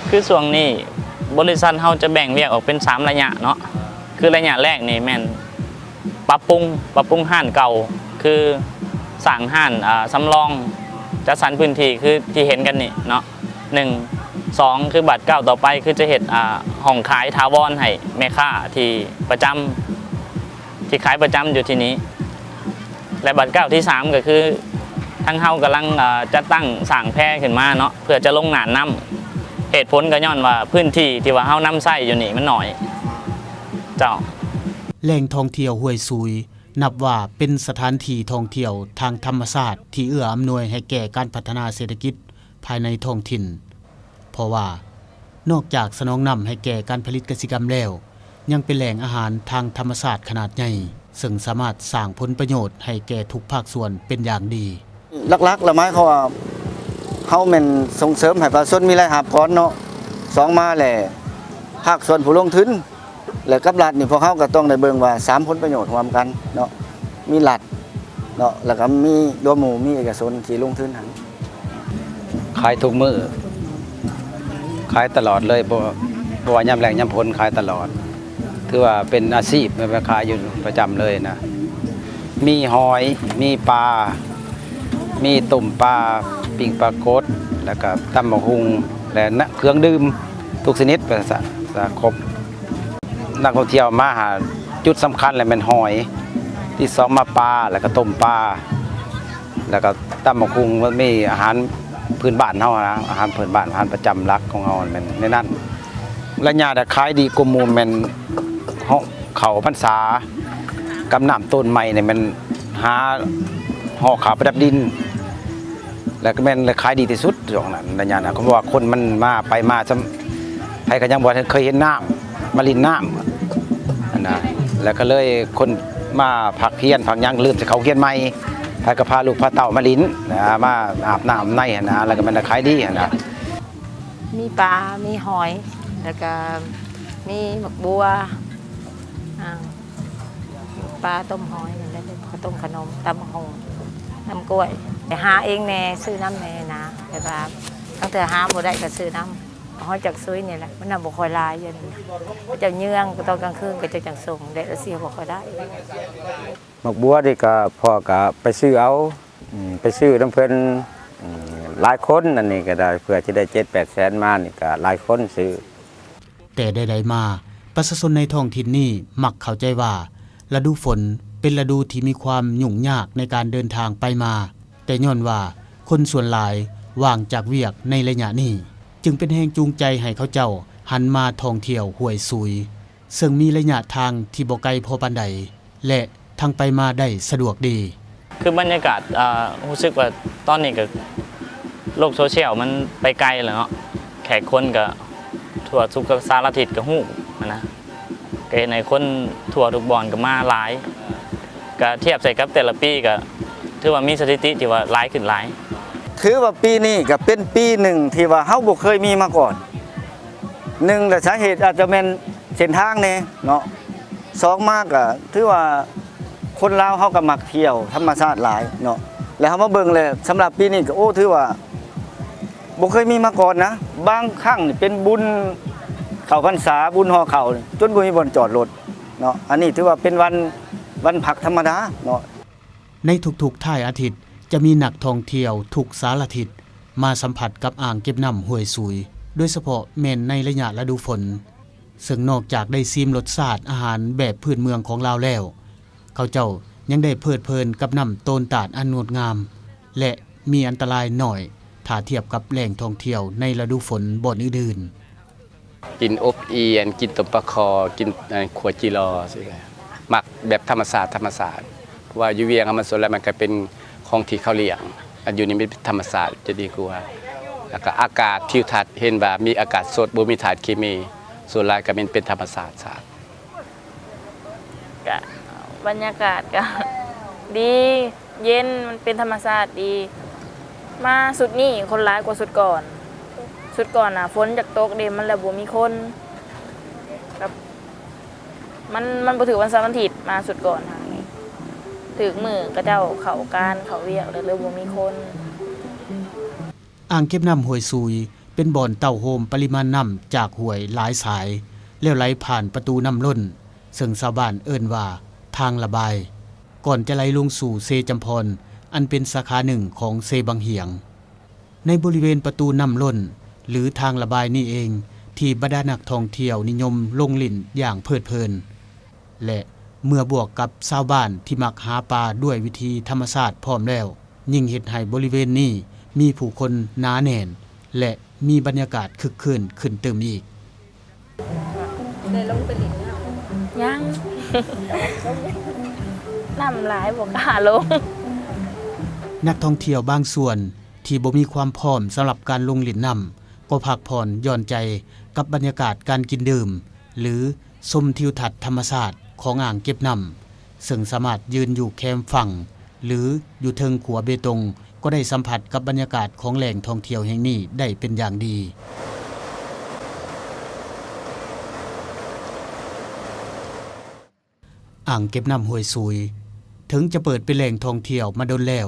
ຄືຊ່ວງນີ້ບໍລິສັດເຮົາຈະແບ່ງວຽກອອກເປັນສາມໄລຍະເນາະ, ຄືໄລຍະແລກນີ້ແມ່ນປັບປຸງ ປັບປຸງຮ້ານເກົ່າ ຄືສ້າງຮ້ານ ອາ ສຳລອງ ຈັດສັນພື້ນທີ່ຄືທີ່ເຫັນກັນນີ້ເນາະ ໜຶ່ງ, ສອງ ຄືບາດກ້າວຕໍ່ໄປ ຄືຈະເຮັດ ອາ ຫ້ອງຂາຍຖາວອນໃຫ້ແມ່ຄ້າທີ່ປະຈຳ ທີ່ຂາຍປະຈຳຢູ່ທີ່ນີ້ ແລະ ບາດກ້າວທີສາມ ກໍຄືທາງເຮົາກຳລັງ ເອີ່ ຈັດຕັ້ງສ້າງແພຂຶ້ນມາເນາະ ເພື່ອຈະລົງໜ້ານນ້ຳ. ເຫດຜົນກໍຍ້ອນວ່າພື້ນທີ່ທີ່ວ່າເຮົານຳໃຊ້ຢູ່ນີ້ມັນໜ້ອຍເຈົ້າ. ແຫຼ່ງທ່ອງທ່ຽວຫ້ວຍສູຍ ນັບວ່າເປັນສະຖານທີ່ທ່ອງທ່ຽວທາງທຳມະຊາດທີ່ເອື້ອອຳນວຍໃຫ້ແກ່ການພັດທະນາເສດຖະກິດພາຍໃນທ້ອງຖິ່ນ ເພາະວ່ານອກຈາກສະໜອງນ້ຳໃຫ້ແກ່ການຜະລິດກະສິກຳແລ້ວ ຍັງເປັນແຫຼ່ງອາຫານທາງທຳມະຊາດຂະໜາດໃຫຍ່ ເຊິ່ງສາມາດສ້າງຜົນປະໂຫຍດໃຫ້ແກ່ທຸກພາກສ່ວນເປັນຢ່າງດີ. ຫຼັກໆລະໝາຍຄວາມວ່າເຮົາແມ່ນສົ່ງເສີມໃຫ້ປະຊາຊົນມີລາຍຮັບກ່ອນເນາະ, ສອງມາແລ້ວພາກສ່ວນຜູ້ລົງທຶນ ແລະ ກັບລັດນີ້ ພວກເຮົາກໍຕ້ອງໄດ້ເບິ່ງວ່າສາມຜົນປະໂຫຍດຮ່ວມກັນເນາະ, ມີລັດເນາະ ແລ້ວກໍມີລວມໝູ່ ມີເອກະຊົນທີ່ລົງທຶນຫັ້ນ. ຂາຍທຸກມື້ ຂາຍຕະຫຼອດເລີຍ ບໍ່ ບໍ່ວ່າຍາມແລ້ງຍາມຝົນ ຂາຍຕະຫຼອດ. ຖືວ່າເປັນອາຊີບ ແມ່ນວ່າຂາຍຢູ່ປະຈຳເລີຍນະ. ມີຫອຍ ມີປາ ມີຕົ້ມປາ ປີ້ງປາກົດ ແລ້ວກະຕຳບັກຫຸ່ງ ແລະ ເຄື່ອງດື່ມທຸກຊະນິດ ວ່າຊັ້ນຊະ ຄົບ. ນັກທ່ອງທ່ຽວມາຫາ ຈຸດສຳຄັນແຫຼະແມ່ນຫອຍ, ທີສອງມາປາ ແລ້ວກະຕົ້ມປາ ແລ້ວກະຕຳບັກຫຸ່ງ. ມັນມີອາຫານພື້ນບ້ານເຮົານະ, ອາຫານພື້ນບ້ານ ອາຫານປະຈຳຫຼັກຂອງເຮົາແມ່ນໃນນັ້ນ. ໄລຍະທີ່ຂາຍດີກວ່າໝູ່ແມ່ນເຂົ້າພັນສາກັບນ້ຳຕົ້ນໃໝ່ນີ້ ແມ່ນຫາຫໍ່ເຂົ້າປະດັບດິນ ແລ້ວກໍແມ່ນຂາຍດີທີ່ສຸດຊ່ວງນັ້ນ ໄລຍະນັ້ນ. ເພາະວ່າຄົນມັນມາໄປມາ ໃຜກໍຍັງບໍ່ເຄີຍເຫັນນ້ຳ ມາຫຼິ້ນນ້ຳຫັ້ນນະ, ແລ້ວກໍເລີຍຄົນມາພັກຮຽນພັກຫຍັງ ເລີ່ມຊິເຂົ້າຮຽນໃໝ່ ໃຜກໍພາລູກພາເຕົ້າມາຫຼິ້ນນະ ມາອາບນ້ຳໃນຫັ້ນນະ, ແລ້ວກໍແມ່ນຂາຍດີຫັ້ນນະ. ມີປາ ມີຫອຍ ແລ້ວກະມີໝາກບົວ ອາ ປາຕົ້ມຫອຍ ແລ້ວກະຕົ້ມຂະໜົມ ຕຳບັກຫຸ່ງ ຕຳກ້ວຍ. ໄປຫາເອງແດ່ ຊື້ນຳແດ່ນະ, ແບບວ່າລາງເທື່ອຫາບໍ່ໄດ້ກໍຊື້ນຳ. ຫອຍຈາກສຸຍນີ້ແຫຼະ ມັນນະບໍ່ຄ່ອຍຫຼາຍ ດຽວນີ້ເຂົາເຈົ້າເຍືອງ ຕອນກາງຄືນເຂົາເຈົ້າຈັ່ງສົ່ງ ແດດລະຊິບໍ່ຄ່ອຍໄດ້. ໝາກບົວນີ້ກໍພໍ່ກໍໄປຊື້ເອົາ ອືມ ໄປຊື້ນຳເພິ່ນ ອືມ ຫຼາຍຄົນ ອັນນີ້ກໍໄດ້ ເພື່ອຊິໄດ້ເຈັດແປດແສນມານີ້ກໍຫຼາຍຄົນຊື້. ແຕ່ໃດໆມາ ປະຊາຊົນໃນທ້ອງຖິ່ນນີ້ມັກເຂົ້າໃຈວ່າ ລະດູຝົນເປັນລະດູທີ່ມີຄວາມຫຍຸ້ງຍາກໃນການເດີນທາງໄປມາ, ແຕ່ຍ້ອນວ່າຄົນສ່ວນຫຼາຍ ວ່າງຈາກວຽກໃນໄລຍະນີ້, ຈຶ່ງເປັນແຮງຈູງໃຈໃຫ້ເຂົາເຈົ້າຫັນມາທ່ອງທ່ຽວຫ້ວຍສູຍ, ເຊິ່ງມີໄລຍະທາງທີ່ບໍ່ໄກພໍປານໃດ ແລະ ທັງໄປມາໄດ້ສະດວກດີ. ຄືບັນຍາກາດ ເອີ່ ຮູ້ສຶກວ່າຕອນນີ້ກໍໂລກໂຊຊຽວມັນໄປໄກແລ້ວເນາະ, ແຂກຄົນກໍທົ່ວທຸກສາລະທິດກໍຮູ້ຫັ້ນນະ, ກໍເຮັດໃຫ້ຄົນທົ່ວທຸກບ່ອນກໍມາຫຼາຍ, ກໍທຽບໃສ່ກັບແຕ່ລະປີກໍຖືວ່າມີສະຖິຕິທີ່ວ່າຫຼາຍຂຶ້ນຫຼາຍ. ຖືວ່າປີນີ້ກໍເປັນປີໜຶ່ງທີ່ວ່າເຮົາບໍ່ເຄີຍມີມາກ່ອນ. ໜຶ່ງແຫຼະ ສາເຫດອາດຈະແມ່ນເສັ້ນທາງແດ່ເນາະ, ສອງມາກະຖືວ່າຄົນລາວເຮົາກະມັກທ່ຽວທຳມະຊາດຫຼາຍເນາະ, ແລ້ວເຮົາມາເບິ່ງແລ້ວ ສຳລັບປີນີ້ກະ ໂອ້ ຖືວ່າບໍ່ເຄີຍມີມາກ່ອນນະ. ບາງຄັ້ງນີ້ເປັນບຸນເຂົ້າພັນສາ, ບຸນຫໍ່ເຂົ້າ ຈົນບໍ່ມີບ່ອນຈອດລົດເນາະ, ອັນນີ້ຖືວ່າເປັນວັນ ວັນພັກທຳມະດາເນາະ. ໃນທຸກໆທ້າຍອາທິດ ຈະມີນັກທ່ອງທ່ຽວທຸກສາລະທິດມາສຳຜັດກັບອ່າງເກັບນ້ຳຫ້ວຍສູຍ, ໂດຍສະເພາະແມ່ນໃນໄລຍະລະດູຝົນ, ເຊິ່ງນອກຈາກໄດ້ຊີມລົດຊາດອາຫານແບບພື້ນເມືອງຂອງລາວແລ້ວ, ເຂົາເຈົ້າຍັງໄດ້ເພີດເພີນກັບນ້ຳໂຕນຕາດອັນງົດງາມ ແລະ ມີອັນຕະລາຍໜ້ອຍ ຖ້າທຽບກັບແຫຼ່ງທ່ອງທ່ຽວໃນລະດູຝົນບ່ອນອື່ນໆ. ກິນອົບອຽນ, ກິນຕົ້ມປາຄໍ່, ກິນ ອັນ ຂົ້ວຈີລໍຊີ້ແຫຼະ, ມັກແບບທຳມະຊາດ, ທຳມະຊາດ, ເພາະວ່າຢູ່ວຽງ ມັນສ່ວນຫຼາຍມັນກະເປັນຂອງທີ່ເຂົາລ້ຽງ, ອັນຢູ່ນີ້ມັນເປັນທຳມະຊາດຈະດີກວ່າ, ແລ້ວກະອາກາດ, ທິວທັດ ເຫັນວ່າມີອາກາດສົດ, ບໍ່ມີທາດເຄມີ, ສ່ວນຫຼາຍກະແມ່ນເປັນທຳມະຊາດ. ກະບັນຍາກາດກະດີ ເຢັນ, ມັນເປັນທຳມະຊາດດີ. ມາຊຸດນີ້ຄົນຫຼາຍກວ່າຊຸດກ່ອນ. ຊຸດກ່ອນນະຝົນຢາກຕົກເດ້, ມັນແລ້ວບໍ່ມີຄົນ, ກັບ ມັນ ມັນບໍ່ຖືກວັນເສົາວັນອາທິດ. ມາຊຸດກ່ອນຫັ້ນນີ້ ຖືກມື້ເຂົາເຈົ້າເຂົ້າການເຂົ້າວຽກ ແລ້ວເລີຍບໍ່ມີຄົນ. ອ່າງເກັບນ້ຳຫ້ວຍສູຍ ເປັນບ່ອນເຕົ້າໂຮມປະລິມານນ້ຳຈາກຫ້ວຍຫຼາຍສາຍ ແລ້ວໄຫຼຜ່ານປະຕູນ້ຳລົ້ນ, ເຊິ່ງຊາວບ້ານເອີ້ນວ່າທາງລະບາຍ, ກ່ອນຈະໄຫຼລົງສູ່ເຊຈຳພອນ ອັນເປັນສາຂາໜຶ່ງຂອງເຊບັງຫຽງ. ໃນບໍລິເວນປະຕູນ້ຳລົ້ນ ຫຼື ທາງລະບາຍນີ້ເອງ ທີ່ບັນດານັກທ່ອງທ່ຽວນິຍົມລົງຫຼິ້ນຢ່າງເພີດເພີນ. ແລະ ເມື່ອບວກກັບຊາວບ້ານທີ່ມັກຫາປາດ້ວຍວິທີທຳມະຊາດພ້ອມແລ້ວ, ຍິ່ງເຮັດໃຫ້ບໍລິເວນນີ້ມີຜູ້ຄົນໜາແໜ້ນ ແລະ ມີບັນຍາກາດຄຶກຄື້ນຂຶ້ນຕື່ມອີກ. ໄດ້ລົງໄປຫຼິ້ນນ້ຳ? ຍັງ. ນ້ຳຫຼາຍ ບໍ່ກ້າລົງ. ນັກທ່ອງທ່ຽວບາງສ່ວນທີ່ບໍ່ມີຄວາມພ້ອມສຳລັບການລົງຫຼິ້ນນ້ຳ ກໍພັກຜ່ອນຢ່ອນໃຈກັບບັນຍາກາດການກິນດື່ມ ຫຼື ຊົມທິວທັດທຳມະຊາດຂອງອ່າງເກັບນ້ຳ, ເຊິ່ງສາມາດຢືນຢູ່ແຄມຝັ່ງ ຫຼື ຢູ່ເທິງຂົວເບຕົງ ກໍໄດ້ສຳຜັດກັບບັນຍາກາດຂອງແຫຼ່ງທ່ອງທ່ຽວແຫ່ງນີ້ໄດ້ເປັນຢ່າງດີ. ອ່າງເກັບນ້ຳຫ້ວຍສູຍ ເຖິງຈະເປີດເປັນແຫຼ່ງທ່ອງທ່ຽວມາດົນແລ້ວ,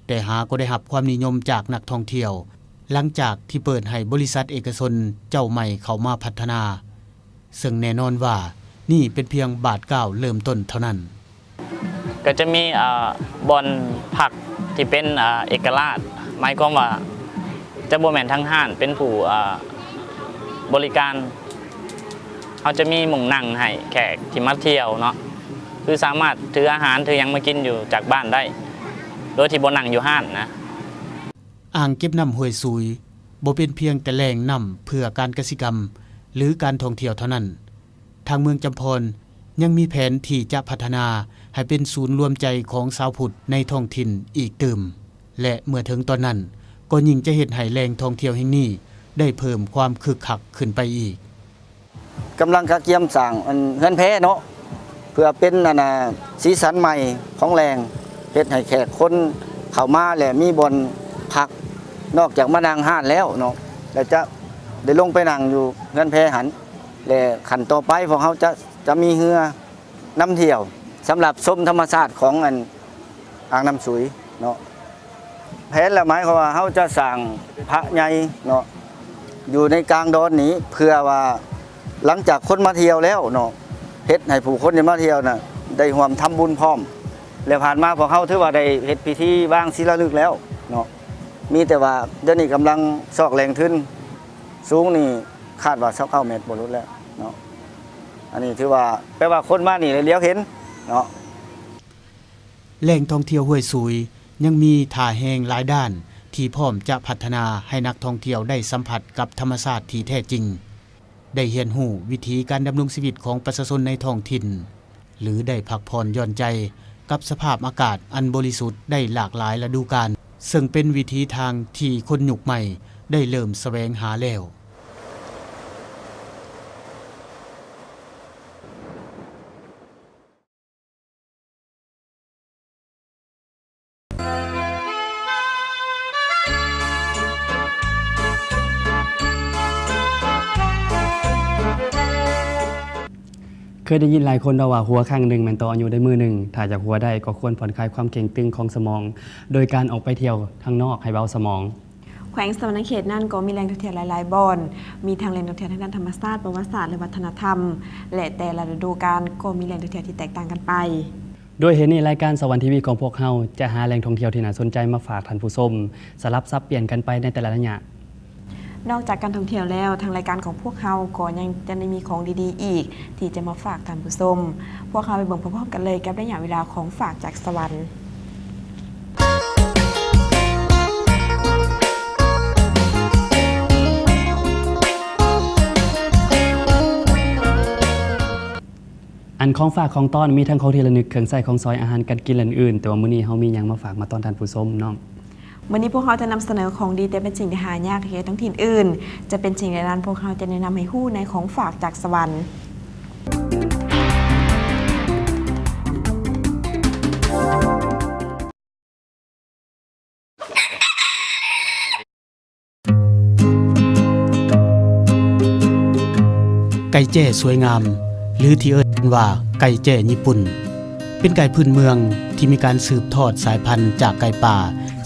ແຕ່ຫາກໍໄດ້ຮັບຄວາມນິຍົມຈາກນັກທ່ອງທ່ຽວ ຫຼັງຈາກທີ່ເປີດໃຫ້ບໍລິສັດເອກະຊົນເຈົ້າໃໝ່ເຂົ້າມາພັດທະນາ, ເຊິ່ງແນ່ນອນວ່ານີ້ເປັນພຽງບາດກ້າວເລີ່ມຕົ້ນເທົ່ານັ້ນ. ກໍຈະມີ ເອີ່ ບ່ອນພັກທີ່ເປັນ ເອີ່ ເອກະລາດ, ໝາຍຄວາມວ່າຈະບໍ່ແມ່ນທາງຮ້ານເປັນຜູ້ ເອີ່ ບໍລິການ. ເຮົາຈະມີໝ່ອງນັ່ງໃຫ້ແຂກທີ່ມາທ່ຽວເນາະ, ຄືສາມາດຖືອາຫານຖືຫຍັງມາກິນຢູ່ຈາກບ້ານໄດ້ ໂດຍທີ່ບໍ່ນັ່ງຢູ່ຮ້ານນະ. ອ່າງເກັບນ້ຳຫ້ວຍສູຍ ບໍ່ເປັນພຽງແຕ່ແຫຼ່ງນ້ຳເພື່ອການກະສິກຳ ຫຼື ການທ່ອງທ່ຽວເທົ່ານັ້ນ. ທາງເມືອງຈຳພອນຍັງມີແຜນທີ່ຈະພັດທະນາໃຫ້ເປັນສູນລວມໃຈຂອງຊາວພຸດໃນທ້ອງຖິ່ນອີກຕື່ມ ແລະ ເມື່ອເຖິງຕອນນັ້ນ ກໍຍິ່ງຈະເຮັດໃຫ້ແຫຼ່ງທ່ອງທ່ຽວແຫ່ງນີ້ໄດ້ເພີ່ມຄວາມຄຶກຄັກຂຶ້ນໄປອີກ. ກຳລັງກະກຽມສ້າງ ອັນ ເຮືອນແພເນາະ ເພື່ອເປັນ ອັນນ່າ ສີສັນໃໝ່ຂອງແຫຼ່ງ, ເຮັດໃຫ້ແຂກຄົນເຂົ້າມາ ແລະ ມີບ່ອນພັກ ນອກຈາກມານັ່ງຮ້ານແລ້ວເນາະ ແລະ ຈະໄດ້ລົງໄປນັ່ງຢູ່ເຮືອນແພຫັ້ນ ແລະ ຂັ້ນຕໍ່ໄປພວກເຮົາຈະ ຈະມີເຮືອນຳທ່ຽວ ສຳລັບຊົມທຳມະຊາດຂອງ ອັນ ອ່າງນ້ຳສູຍເນາະ. ແຜນລະໝາຍຄວາມວ່າເຮົາຈະສ້າງພະໃຫຍ່ເນາະ ຢູ່ໃນກາງດອນນີ້ ເພື່ອວ່າຫຼັງຈາກຄົນມາທ່ຽວແລ້ວເນາະ ເຮັດໃຫ້ຜູ້ຄົນທີ່ມາທ່ຽວນະໄດ້ຮ່ວມທຳບຸນພ້ອມ. ແລະ ຜ່ານມາພວກເຮົາຖືວ່າໄດ້ເຮັດພິທີວາງສີລາລຶກແລ້ວເນາະ, ມີແຕ່ວ່າດຽວນີ້ກຳລັງຊອກແຫຼ່ງທຶນສູງນີ້ ຄາດວ່າຊາວເກົ້າແມັດບໍ່ຫຼຸດແລ້ວເນາະ. ອັນນີ້ຖືວ່າ ແປວ່າຄົນມານີ້ແລ້ວຫຼຽວເຫັນເນາະ. ແຫຼ່ງທ່ອງທ່ຽວຫ້ວຍສູຍຍັງມີທ່າແຮງຫຼາຍດ້ານ ທີ່ພ້ອມຈະພັດທະນາໃຫ້ນັກທ່ອງທ່ຽວໄດ້ສຳຜັດກັບທຳມະຊາດທີ່ແທ້ຈິງ, ໄດ້ຮຽນຮູ້ວິຖີການດຳລົງຊີວິດຂອງປະຊາຊົນໃນທ້ອງຖິ່ນ ຫຼື ໄດ້ພັກຜ່ອນຢ່ອນໃຈກັບສະພາບອາກາດອັນບໍລິສຸດໄດ້ຫຼາກຫຼາຍລະດູການ, ເຊິ່ງເປັນວິຖີທາງທີ່ຄົນຍຸກໃໝ່ໄດ້ເລີ່ມສະແຫວງຫາແລ້ວ. ເຄີຍໄດ້ຍິນຫຼາຍຄົນເວົ້າວ່າ ຫົວຂ້າງໜຶ່ງແມ່ນຕໍ່ອາຍຸໄດ້ມື້ໜຶ່ງ. ຖ້າຢາກຫົວໄດ້ກໍຄວນຜ່ອນຄາຍຄວາມເຄັ່ງຕຶງຂອງສະໝອງ ໂດຍການອອກໄປທ່ຽວທາງນອກໃຫ້ເບົາສະໝອງ. ແຂວງສະຫວັນນະເຂດນັ້ນກໍມີແຫຼ່ງທ່ອງທ່ຽວຫຼາຍໆບ່ອນ, ມີທັງແຫຼ່ງທ່ອງທ່ຽວທາງດ້ານທຳມະຊາດ, ປະຫວັດສາດ ແລະ ວັດທະນະທຳ, ແລະ ແຕ່ລະລະດູການກໍມີແຫຼ່ງທ່ອງທ່ຽວທີ່ແຕກຕ່າງກັນໄປ. ດ້ວຍເຫດນີ້, ລາຍການສະຫວັນທີວີຂອງພວກເຮົາຈະຫາແຫຼ່ງທ່ອງທ່ຽວທີ່ໜ້າສົນໃຈມາຝາກທ່ານຜູ້ຊົມ, ສະຫຼັບສັບປ່ຽນກັນໄປໃນແຕ່ລະໄລຍະ. ນອກຈາກການທ່ອງທ່ຽວແລ້ວ, ທາງລາຍການຂອງພວກເຮົາກໍຍັງຈະໄດ້ມີຂອງດີໆອີກທີ່ຈະມາຝາກທ່ານຜູ້ຊົມ. ພວກເຮົາໄປເບິ່ງພ້ອມໆກັນເລີຍກັບໄລຍະເວລາຂອງຝາກຈາກສະຫວັນ. ອັນຂອງຝາກຂອງຕ້ອນມີທັງຂອງທີ່ລະນຶກ, ເຄື່ອງໃຊ້ຂອງສອຍ, ອາຫານການກິນ ແລະ ອື່ນໆ, ແຕ່ວ່າມື້ນີ້ເຮົາມີຫຍັງມາຝາກມາຕ້ອນທ່ານຜູ້ຊົມນ້ອງ? ມື້ນີ້ພວກເຮົາຈະນຳສະເໜີຂອງດີ ແຕ່ເປັນສິ່ງທີ່ຫາຍາກໃນເຂດທ້ອງຖິ່ນອື່ນ. ຈະເປັນສິ່ງໃດນັ້ນ, ພວກເຮົາຈະແນະນຳໃຫ້ຮູ້ໃນຂອງຝາກຈາກສະຫວັນ. ໄກ່ແຈ້ສວຍງາມ ຫຼື ທີ່ເອີ້ນກັນວ່າໄກ່ແຈ້ຍີ່ປຸ່ນ ເປັນໄກ່ພື້ນເມືອງທີ່ມີການສືບທອດສາຍພັນຈາກໄກ່ປ່າ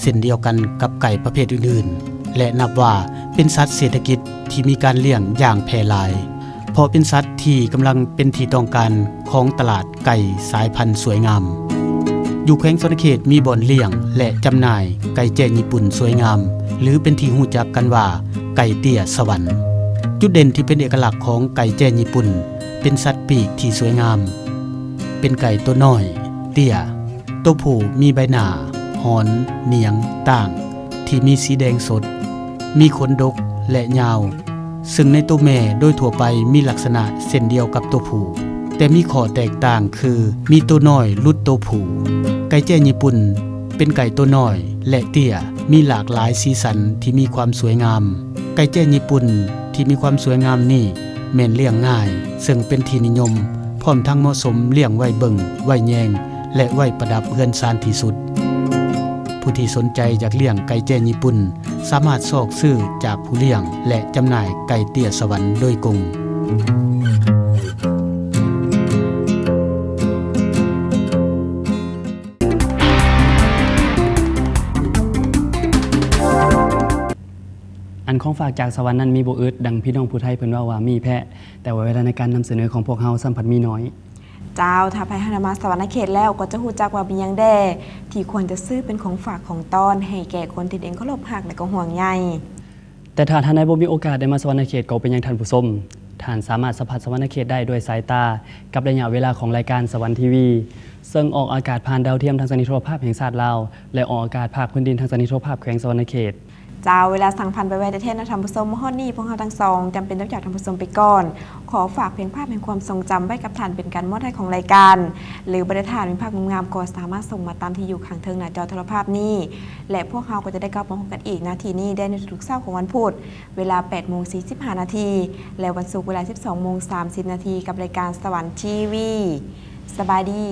ເຊັ່ນດຽວກັນກັບໄກ່ປະເພດອື່ນໆ ແລະ ນັບວ່າເປັນສັດເສດຖະກິດທີ່ມີການລ້ຽງຢ່າງແຜ່ຫຼາຍ. ເພາະເປັນສັດທີ່ກຳລັງເປັນທີ່ຕ້ອງການຂອງຕະຫຼາດໄກ່ສາຍພັນສວຍງາມ. ຢູ່ແຂວງສະຫວັນນະເຂດມີບ່ອນລ້ຽງ ແລະ ຈຳໜ່າຍໄກ່ແຈ້ຍີ່ປຸ່ນສວຍງາມ ຫຼື ເປັນທີ່ຮູ້ຈັກກັນວ່າໄກ່ເຕ້ຍສະຫວັນ. ຈຸດເດັ່ນທີ່ເປັນເອກະລັກຂອງໄກ່ແຈ້ຍີ່ປຸ່ນ ເປັນສັດປີກທີ່ສວຍງາມ, ເປັນໄກ່ໂຕນ້ອຍ, ເຕ້ຍ, ໂຕຜູ້ມີໃບໜ້າ, ຫອນ, ໜຽງ, ຕ່າງ ທີ່ມີສີແດງສົດ, ມີຂົນດົກ ແລະ ຍາວ, ເຊິ່ງໃນໂຕແມ່ໂດຍທົ່ວໄປມີລັກສະນະເຊັ່ນດຽວກັບໂຕຜູ້, ແຕ່ມີຂໍ້ແຕກຕ່າງຄືມີໂຕນ້ອຍຫຼຸດໂຕຜູ້. ໄກ່ແຈ້ຍີ່ປຸ່ນເປັນໄກ່ໂຕນ້ອຍ ແລະ ເຕ້ຍ, ມີຫຼາກຫຼາຍສີສັນທີ່ມີຄວາມສວຍງາມ. ໄກ່ແຈ້ຍີ່ປຸ່ນທີ່ມີຄວາມສວຍງາມນີ້ແມ່ນລ້ຽງງ່າຍ, ເຊິ່ງເປັນທີ່ນິຍົມ, ພ້ອມທັງເໝາະສົມລ້ຽງໄວ້ເບິ່ງ, ໄວ້ແຍງ ແລະ ໄວ້ປະດັບເຮືອນຊານທີ່ສຸດ. ຜູ້ທີ່ສົນໃຈຢາກລ້ຽງໄກ່ແຈ້ຍີ່ປຸ່ນ ສາມາດຊອກຊື້ຈາກຜູ້ລ້ຽງ ແລະ ຈຳໜ່າຍໄກ່ເຕ້ຍສະຫວັນໂດຍກົງ. ອັນຂອງຝາກຈາກສະຫວັນນັ້ນມີບໍ່ອຶດ, ດັ່ງພີ່ນ້ອງຜູ້ໄທເພິ່ນເວົ້າວ່າມີແພະ, ແຕ່ວ່າເວລາໃນການນຳສະເໜີຂອງພວກເຮົາຊ້ຳພັດມີໜ້ອຍ. ເຈົ້າ, ຖ້າໃຜຜ່ານມາສະຫວັນນະເຂດແລ້ວ ກໍຈະຮູ້ຈັກວ່າມີຫຍັງແດ່ທີ່ຄວນຈະຊື້ເປັນຂອງຝາກຂອງຕ້ອນໃຫ້ແກ່ຄົນທີ່ຕົນເອງເຄົາລົບຮັກ ແລະ ກໍຫ່ວງໃຍ. ແຕ່ຖ້າທ່ານໃດບໍ່ມີໂອກາດໄດ້ມາສະຫວັນນະເຂດ ກໍບໍ່ເປັນຫຍັງທ່ານຜູ້ຊົມ, ທ່ານສາມາດສຳຜັດສະຫວັນນະເຂດໄດ້ດ້ວຍສາຍຕາ ກັບໄລຍະເວລາຂອງລາຍການສະຫວັນທີວີ ເຊິ່ງອອກອາກາດຜ່ານດາວທຽມທາງສະຖານີໂທລະພາບແຫ່ງຊາດລາວ ແລະ ອອກອາກາດພາກພື້ນດິນທາງສະຖານີໂທລະພາບແຂວງສະຫວັນນະເຂດ. ເຈົ້າ, ເວລາຊ່າງຜ່ານໄປໄວແທ້ໆນະທ່ານຜູ້ຊົມ, ມາຮອດນີ້ພວກເຮົາທັງສອງຈຳເປັນຕ້ອງຈາກທ່ານຜູ້ຊົມໄປກ່ອນ. ຂໍຝາກພຽງພາບແຫ່ງຄວາມຊົງຈຳໄວ້ກັບທ່ານເປັນການມອບໃຫ້ຂອງລາຍການ, ຫຼື ບໍ່ແຕ່ທ່ານມີພາບງາມໆ ກໍສາມາດສົ່ງມາຕາມທີ່ຢູ່ຂ້າງເທິງໜ້າຈໍໂທລະພາບນີ້ ແລະ ພວກເຮົາກໍຈະໄດ້ກັບມາພົບກັນອີກນາທີນີ້ໄດ້ໃນທຸກໆເຊົ້າຂອງວັນພຸດ ເວລາແປດໂມງສີ່ສິບຫ້ານາທີ ແລະ ວັນສຸກເວລາສິບສອງໂມງສາມສິບນາທີ ກັບລາຍການສະຫວັນທີວີ. ສະບາຍດີ.